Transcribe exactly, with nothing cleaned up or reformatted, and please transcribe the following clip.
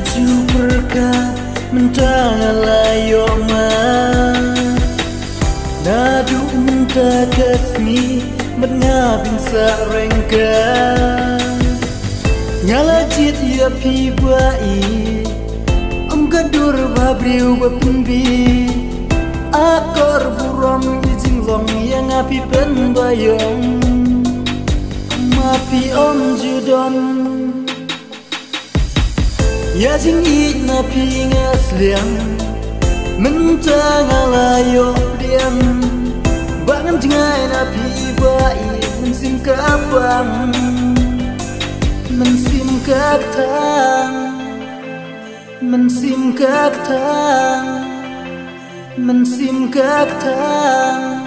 Ju pyrkhat mynta nga la ïoh ma. Naduh mynta ka sngi bad nga bym sah ryngkat. Nga la jied ïa phi ba ïeit, ym ka dur ba briew ba pynbieit. Akor burom ïa jinglong ïa nga phi pynbiang. Ma phi ym ju don ïa jingïeit na phi nga sliang. Mynta nga la ïoh pdiang ba ngan jngai na phi ba ïeit. Mynsiem ka pang, mynsiem ka ktang, mynsiem ka ktang, mynsiem ka ktang.